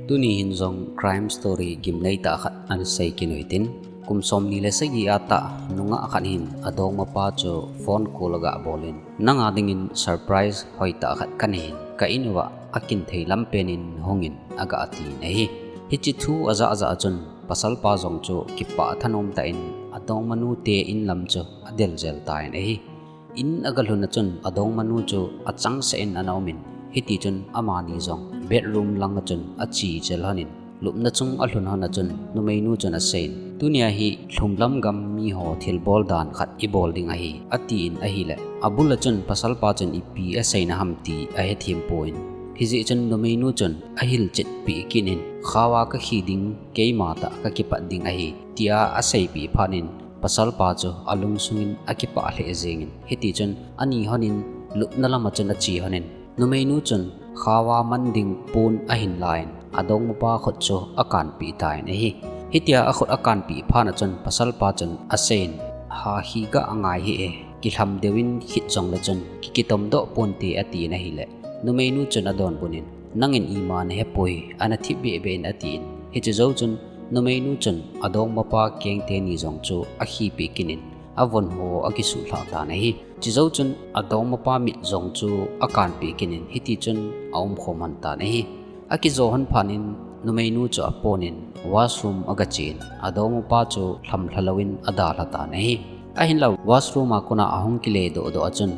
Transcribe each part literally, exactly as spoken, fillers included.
Tuni hin jong crime story gimnei tah khat ana sei kit u hitin, kum somni le sagi a tah nungah khat hin adongmapa chu phone call aga bol in, "Nanga dingin surprise hoitah khat kanei in, ka in uva akin thei lam pen in hung in," aga tin ahi. Hiche thu ajah jah chun pasalpa jong chu kipah thanom tah in adongmanu te in lam chu adel jel tan ahi. In aga lhun a chun adongmanu chu achangseh in ana um in, hiti chun amani jong bedroom lang a chun ache chel lhon in, lupna chung alhun lhon a chun numeinu chun asei in, "Tunia hi lhumlam gam miho thilbol dan khat ibol ding ahi," ati in ahile, abul a chun pasalpa chun ipi aseina ham ti ahethem pon, hijeh chun numeinu chun ahilchetpi kit in, "Khao a kakhi ding, keima tah kakipat ding ahi," tia aseipeh phat in, pasalpa chu alungsung in akipah lheh jeng in, hiti chun ani lhon in lupna lam a chun ache lhon in, numeinu chun khao a man ding pon ahin la in, adongmapa khut chu akanpeh tan ahi. Hitia akhut akanpeh phat a chun pasalpa chun asei in, "Hakhi ga angai hih e, kilham deu in khit jong le chun kikitom doh ponte," ati in ahile, numeinu chun adonbut in, "Nangin ima nahepoi, ana thip behbeh in," ati in. Hiche jou chun numeinu chun adongmapa keng teni jong chu akhipeh kit in, avon ho akisuhlhah tan ahi. Chujou chun adongmapa mit jong chu akanpeh kit in, hiti chun aumkhom lhon tan ahi. Akijo lhon phat in numeinu chu apon in washroom aga chen, adongmapa chu lhamlha lou in adalha tan ahi. Ahinla washroom a kona ahung kile doh doh a chun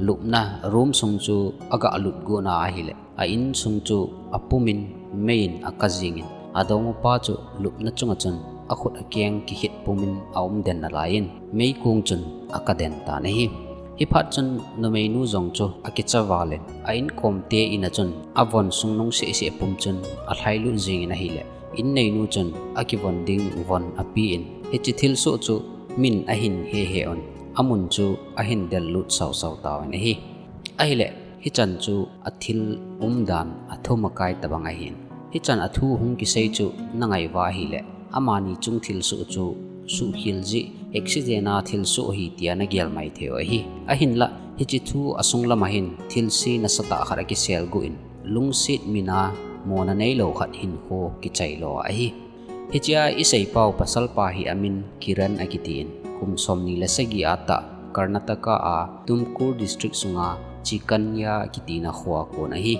lupna room sung chu aga lut got na ahile, a insung chu apum in mei in aka jing in, adongmapa chu lupna chung a chun akhut akeng kikhit pum in aum den nalai in, meikong chun aka den tan ahi. Hiphat chun numeinu jong chu akicha val in, a inkom te in a chun avon sung nung sehseh pum chun alhai lut jeng in ahile, in neinu chun akivon ding von ape in, hiche thilsoh chu min ahin hehe un, amun chu ahin del lut sausau tauvin ahi. Ahile, hichan chu athil umdan athum akai tabang ahin. Hichan athu hung kisei chu nangai uva ahile, amani chung thilsoh chu suhkhel jeh, accident a thilsoh ahi tia nagel mai thei u ahi. Ahinla, hiche thu asunglam a hin thilse nasatah khat akiselguh in, lungset min a mona neilou khat hinkho kichai lo ahi. Hichea isei pau pasalpa hi amin Kiran akiti in, kum somni le sagi a tah Karnataka a Tumkur District sunga Chikanya kitina kho a kon ahi.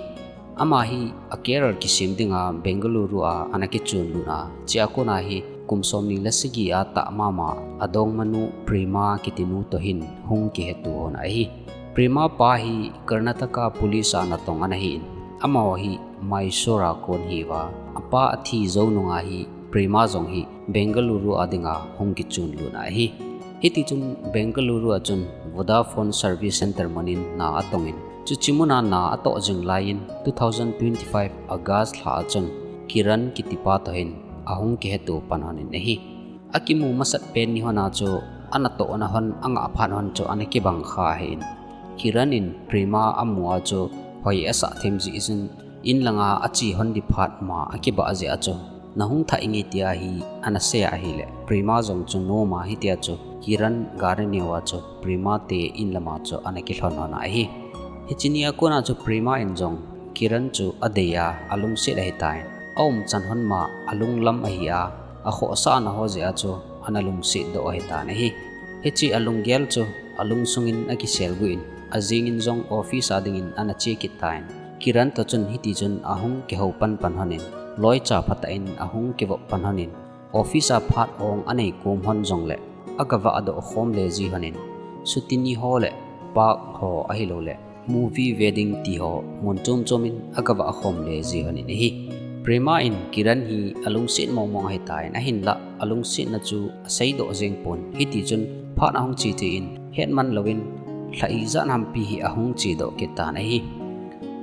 Ama hi a career kisem dinga Bengaluru a ana kichon lut a, chea kona hi kum somni le sagi a tah mama adongmanu Prema kitinu toh hin hung kiheto lhon ahi. Prema pa hi Karnataka Police a natong ana hi in, amaho hi Mysore a kon ahiuva, apa athi jou nunga hi Prema jong hi Bengaluru a dinga hung kichon lut ahi. Hiti chun Bengaluru a chun Vodafone Service Center mun in na atong in, chuche mun a na atoh jing lai in two thousand twenty-five August lha a chun Kiran kitipa toh hin ahung kiheto pan lhon in ahi. Akimu masat pen ni lhon a chu anatohna lhon angah phat lhon chu ana kibang kha ahin, Kiran in Prema amu a chu hoi asah them jeh chun in langa ache lhon ding phat ma akibah jeh a chu, "Nahung thah inge?" tia hi ana sei a ahile, Prema jong chu nom a hitia chu Kiran gari neo a chu Prema te in lama chu ana kilhon lhon ahi. Hiche nia kona chu Prema in jong Kiran chu adei a, alungset ahitan, aumchan lhon ma alunglam ahi a, akhohsahna ho jeh a chu ana lungset doh ahitan ahi. Hiche alunggel chu alungsung in akiselguh in, ajing in jong office a dingin ana che kit tan, Kiran toh chun hiti chun ahung kihou panpan lhon in, loicha phatah in ahung kivop pan lhon in, office a phat hong anei kom lhon jongle, agavah doh khom le ji lhon in, chuti ni ho le park ho ahilouleh movie ve ding ti ho mun chom chom in agavah khom le ji lhon in ahi. Prema in Kiran hi alungset mong mong ahitan, ahinla alungsetna chu aseidoh jeng pon, hiti chun phat ahung che thei in, hetman louvin lha ijat hampi hi ahung chedoh kit tan ahi.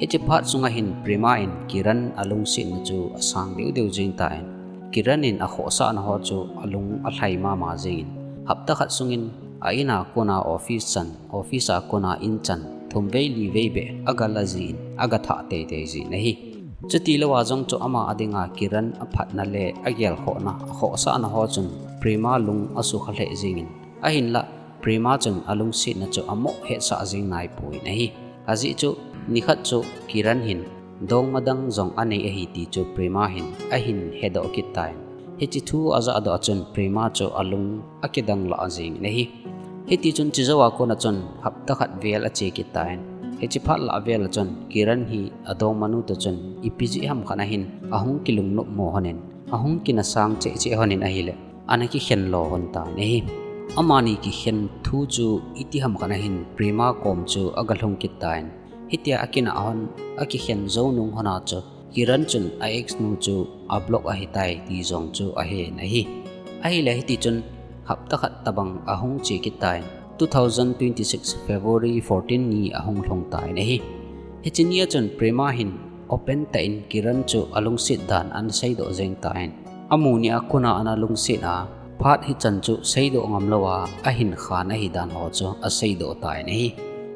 Hiche phat sunga hin Prema in Kiran alungsetna chu asang deu deu jeng tan, Kiran in akhohsahna ho chu alung alhai mama jeng in, hapta khat sungin a in a kona office chan, office a kona in chan, thumvei livei beh agal aji in, agathah teitei jin ahi. Chuti louva jong chu ama a dinga Kiran aphatna le agelkhohna, akhohsahna ho chun Prema lung asukha lheh jeng in, ahinla Prema chun alungsetna chu amoh hetsah jeng naipon ahi. Ajeh chu nikhat chu Kiran hin dongma dang jong anei ahi ti chu Prema hin ahin hedoh kit tan. Hiche thu ajah doh a chun Prema chu alung akidang lha jingin ahi. Hiti chun chejou a kon a chun hapta khat vel ache kit tan. Hiche phat lah vel a chun Kiran hi adongmanu toh chun ipi jeh ham khat ahin ahung kilungnop mo lhonin, ahung kinasang cheh cheh lhonin ahile, ana kikhen lo lhon tan ahi. Amani kikhen thu chu iti ham khat ahin Prema kom chu agalhung kit tan. Hitia akinah lhon, akikhen jou nung lhon a chu Kiran chun a ex nu chu ablock ahitai ti jong chu ahen ahi. Ahile hiti chun hapta khat tobang ahung che kit tan. Two thousand twenty-six February fourteen ni ahung lhung tan ahi. Hiche nia chun Prema hin open tah in Kiran chu alungset dan ana seidoh jeng tan. Amu nia kon a ana lungset a, phat hichan chu seidoh ngam lou a, ahin khan ahi dan ho chu aseidoh tan ahi.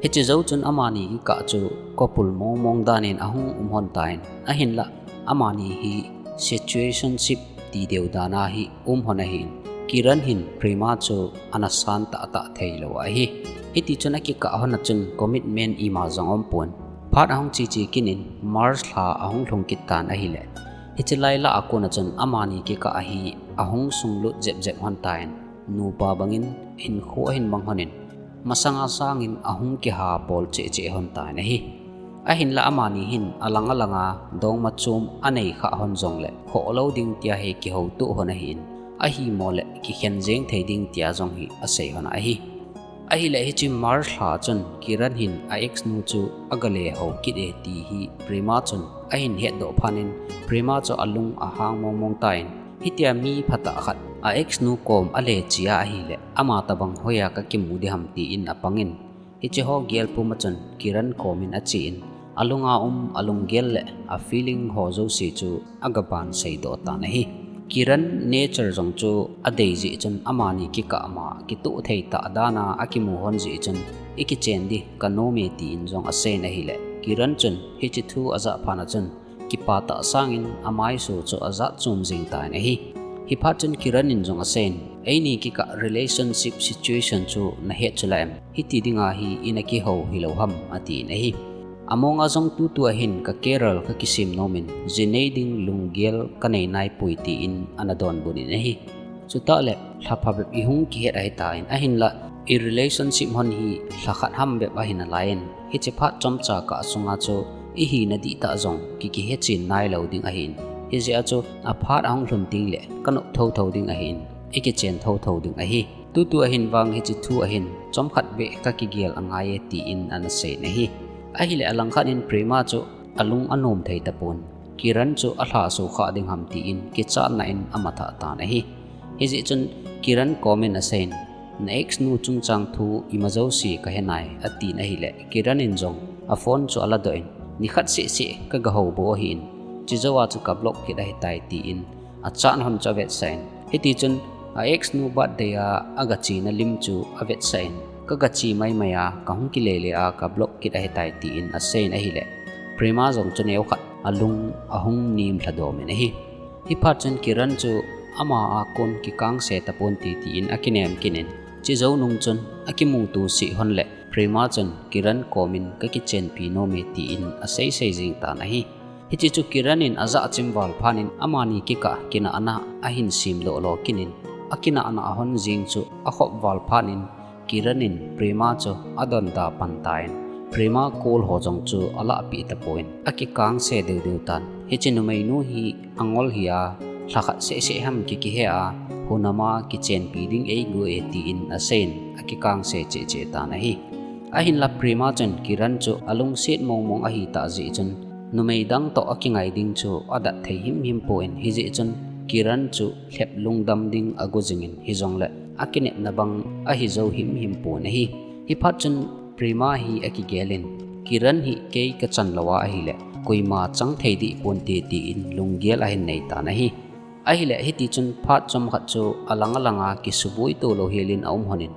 Hiche jou chun amani kikah chu couple mong mong dan in ahung um lhon tan. Ahinlah amani hi situationship ti deu dan a hi um lhon ahin, Kiran hin Prema chu ana san tah tah thei lou ahi. Hiti chun akikah lhon a chun commitment ima jong aumpon. Phat ahung che che kit in March lha ahung lhung kit tan ahile, hiche lai lah a kon a chun amani kikah a hi ahung sunglut jep jep lhon tan. Nupa bangin hinkho ahin mang lhonin, masanga sangin ahung kiha bol cheh cheh lhon tan ahi. Ahinlah amani hin alang alang a dongma chom anei kha lhon jongle, khoh lou ding tia hi kihoutoh lhon ahin, ahimo le kikhen jeng thei ding tia jong hi asei lhon ahi. Ahile hiche March lha chun Kiran hin a ex nu chu agale ho kit e ti hi Prema chun ahin hetdoh phat in, Prema chu alung ahang mong mong tan, hitia mi phatah khat a ex nu kom ale che a ahile, ama tobang hoiya kakimu ding ham tin apangin, hiche ho gel pum a chun Kiran kom in achen, alunga um alunggel le a feeling ho jouse chu agaban seidoh tan ahi. Kiran nature jong chu adei jeh chun amani kikah ma kitoh thei tah dan a akimu lhon jeh chun, ikichen ding kanom e tin jong aseiyin ahile, Kiran chun hiche thu ajah phat a chun, kipah tah sangin amaisu chu ajat chom jing tan ahi. Hiphat chun Kiran in jong aseiyin, eini kikah relationship situation chu nahet chu la em? Hiti dinga hi ina kihou hilou ham, atin ahi. Amonga jong tutu ahin ka career kakisem nomin, jinei ding lunggel kanei naipoi tin ana donbut in ahi. Chutah le, lhapha bep ihung kihet ahitan, ahinlah, i relationship hon hi lhakhat ham bep ahi nalaiyin, hiche phat chomcha kah sunga chu ihina dihtah jong kikihechen nailou ding ahin. Hijeh a chu aphat ahung lhun tengle kanop thotho ding ahin, ikichen thotho ding ahi. Tutu ahin vang hiche thu ahin, chomkhat beh kakigel angaiye tin ana seiyin ahi. Ahile alangkhat in Prema chu alung anom thei tapon, Kiran chu alha sukha ding ham tin kichatna in amathah tan ahi. Hijeh chun Kiran komin aseiyin, na ex nu chungchang thu ima jouse kahenai, atin ahile, Kiran in jong aphone chu aladoh in, nikhat sehseh kagahou bou ahin, chujouva chu kablock kit ahitai tin achat hon chu avetsah in. Hitichun a ex nu birthday a agachena lim chu avetsah in, kagache maimai a, kahung kilele a kablock kit ahitai tin aseiyin ahile, Prema jong chu neokhat alung ahung nem lhadomin ahi. Hiphat chun Kiran chu ama a kon kikangse taponte tin akinem kit in, chujou nung chun akimuto seh hon le Prema chun Kiran komin kakichenpi nome tin aseisei jing tan ahi. Hiche chu Kiran in ajah chim val phat in amani kikah kinahna ahin semdoh lo kit in, akinahna ahon jing chu akhop val phat in Kiran in Prema chu adonda pan tan, Prema call ho jong chu alahpeh tapon, akikangse deudeu tan. Hiche numeinu hi angol hi a, lhakhat sehseh ham kikihe a, hunam a kichenpi ding eigo e tin aseiyin, akikangse cheh cheh tan ahi. Ahinla Prema chun Kiran chu alungset mongmong ahitah jeh chun, numei dang toh akingai ding chu adat thei himhim pon, hijeh chun Kiran chu lhep lungdam ding ago jingin, hijongle akinepna bang ahijou himhim pon ahi. Hiphat chun Prema hi akigelin, Kiran hi kei kachan louva ahile, koima chang thei deh ponte tin lunggel ahin nei tan ahi. Ahile hitichun phat chomkhat chu alang alanga kisubuito louhelin aum honin,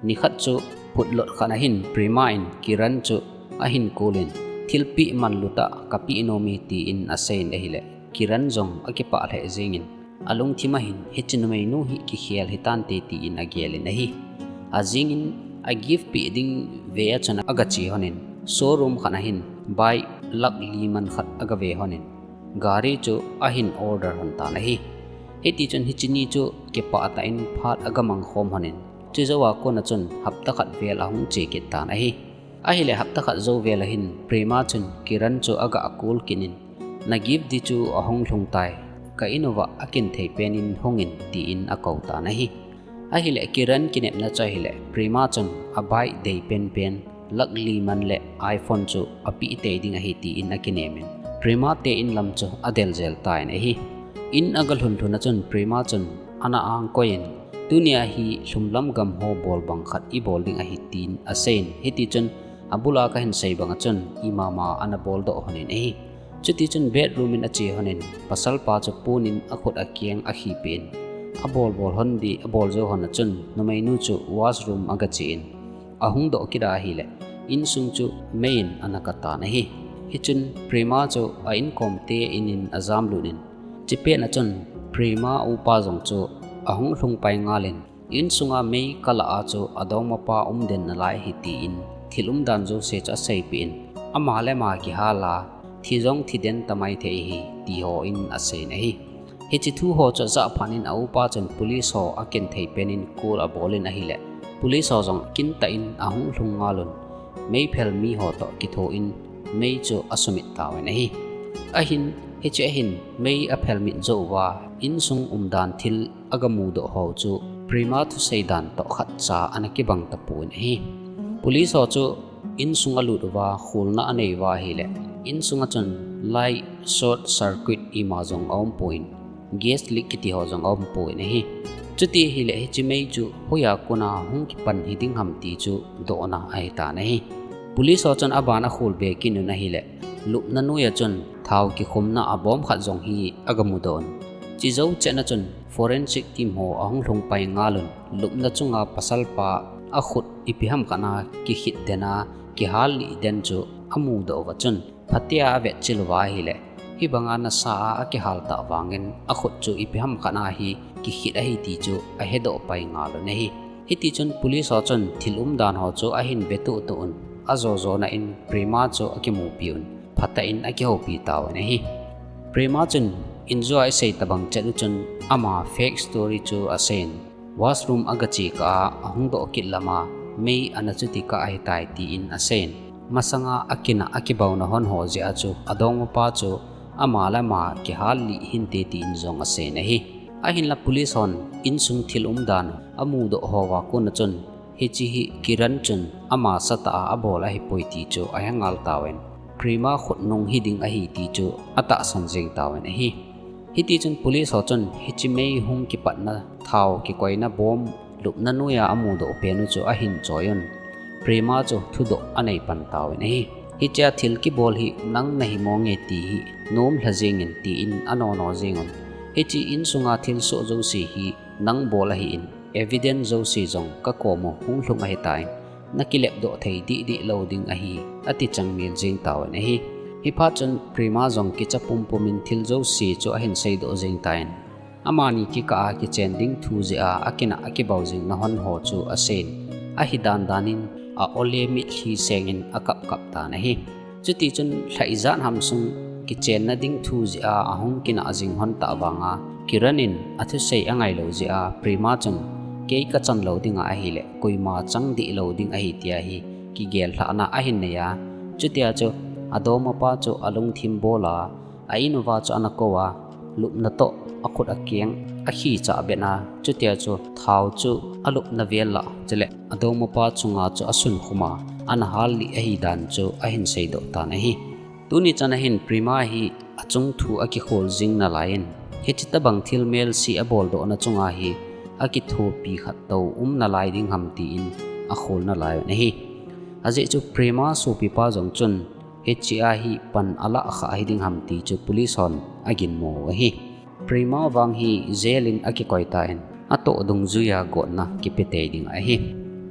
nikhat chu phutlot khat ahin Prema in Kiran chu ahin call in, thilpeh manlutah kapeh nome tin aseiyin ahile, Kiran jong akipah lheh jengin, alungthim ahin hiche numeinu hi kikhel hitante tin agelin ahi. Ajingin agift peh ding vei a chun agache honin, showroom khat ahin bike lakh li man khat agave lhonin, gari chu ahin order lhon tan ahi. Hitichun hiche ni chu kipah tah in phat agamang khom lhonin, chujou a kona chun hapta khat vel ahung che kit tan ahi. Ahile hapta khat jou vel ahin Prema chun Kiran chu aga call kit in, na gift di chu ahung lhung tai, ka in uva akin thei pen in hungin, tin akou tan ahi. Ahile Kiran kinepna chu ahile Prema chun a bike dei penpen lakh li man le iPhone chu apeh tei ding ahi, tin akinemin, Prema te in lam chu adel jel tan ahi. In aga lhun lhun a chun Prema chun ana angkoi in, tunia hi lhumlam gam ho bol bang khat ibol ding ahi, tin aseiyin, hitichun abula kahin sei banga chun imama ana boldoh lhonin ahi. Chutichun bedroom in ache lhonin, pasalpa chu punin akhut akeng akhipeh in, abol bol lhon di abol jou lhon a chun numeinu chu washroom aga chen, ahung doh kit ahile insung chu meiyin ana katan ahi. Hichun Prema chu a inkom te in in ajam lut in, chupet a chun Prema upa jong chu ahung lhung pai ngalin, insunga mei kalah a chu adongmapa umden nalai ahi, tin thil umdan jouse chu aseipeh in, ama le ama kihal a, thi jong thiden tamai thei ahi, ti hon aseiyin ahi. Hiche thu ho chu ajah phat in a upa chun police ho akin thei pen in call abolin ahile, police ho jong kintah in ahung lhung ngalun, meiphel mi ho toh kithoin mei chu asumit tauvin ahi. Ahin, hiche ahin mei aphelmit jou uva, insung umdan thil aga mudoh ho chu Prema thusei dan toh khatcha ana kibang tapon ahi. Police ho chu insung alut uva kholna anei uva ahile, insunga chun light short circuit ima jong aumpon, gas leak kiti ho jong aumpon ahi. Chuti ahile hiche mei chu hoiya kona hung kipan hiding ham ti chu dohna ahitan ahi. Police ho chun aban akhol be kit un ahile, lupna noiya chun thao kikhumna abom khat jong hi aga mudoh un. Chujou chetna chun forensic team ho ahung lhung pai ngalun, lupna chunga pasalpa akhut ipi ham khat a kikhit den a, kihal lih den chu amudoh uva chun, phatea avetchil uva ahile, hibanga nasa a akihal tah vangin akhut chu ipi ham khat a hi kikhit ahi ti chu ahedoh pai ngalun ahi. Hitichun police ho chun thil umdan ho chu ahin vetuh tuh un, ajo jona in Prema chu akimupi un, phatah in akihoupi tauvin ahi. Prema chun injua asei tabang chet u chun ama fake story chu aseiyin, washroom aga che kah a ahung doh kit lama mei ana chuti kah ahitai, tin aseiyin, masanga akinah akibouna lhon ho jeh a chu adongmapa chu ama le ama kihal lih hinte, tin jong aseiyin ahi. Ahinla police hon insung thil umdan amudoh houva kona chun, hiche hi Kiran chun ama satah a abol ahipoi ti chu ahengal tauvin, Prema khutnung hiding ahi ti chu atahsan jeng tauvin ahi. Hitichun police ho chun hiche mei hung kipatna, thao kikoina bom lupna noiya amudoh pen u chu ahin choiyun, Prema chu thudoh anei pan tauvin ahi. Hichea thil kibol hi nang nahi monge ti hi nomlha jengin, tin anono jengun, hiche insunga thilsoh jouse hi nang bol ahin, evidence jouse jong kakom u hung lhung ahitan, nakilepdoh thei dihdih lou ding ahi, ati changmil jeng tauvin ahi. Hiphat chun Prema jong kicha pumpum in thil jouse chu ahin seidoh jeng tan, amani kikah a kichen ding thu jeh a akinah akibou jingna lhon ho chu aseiyin, ahidan dan in a-ole mitlhi sengin akap kap tan ahi. Chutichun lha ijat ham sung kichenna ding thu jeh a ahung kinah jing lhon tah vanga, Kiran in athusei angailou jeh a Prema chun, kei kachan lou dinga ahile koima chang dih lou ding ahi, tia hi kigel lhahna ahin neiya, chutia chu adongmapa chu alungthim bol a, a-in uva chu ana kou a, lupna toh akhut akeng akhichah bet a, chutia chu thao chu alupna vel lah chule adongmapa chunga chu asunkhum a, ana hal lih ahidan chu ahin seidoh tan ahi. Tuni chana hin Prema hi achung thu akikhol jing nalaiyin, hiche tobang thil melse aboldohna chunga hi akithopi khat tou um nalai ding ham, tin akhol nalaiyun ahi. Ajeh chu Prema sopipa jong chun hichea hi pan alah kha hiding ham ti chu police hon aginmo u ahi. Prema vang hi jail in akikoi tan, atoh dungjuiya gotna kipe tei ding ahi.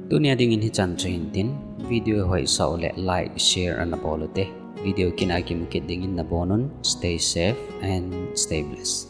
Tunia dingin hichan chu hintin, video hoisah ule like, share ana bol ute. Video kina kimu kit dingin nabonun, stay safe and stay blessed.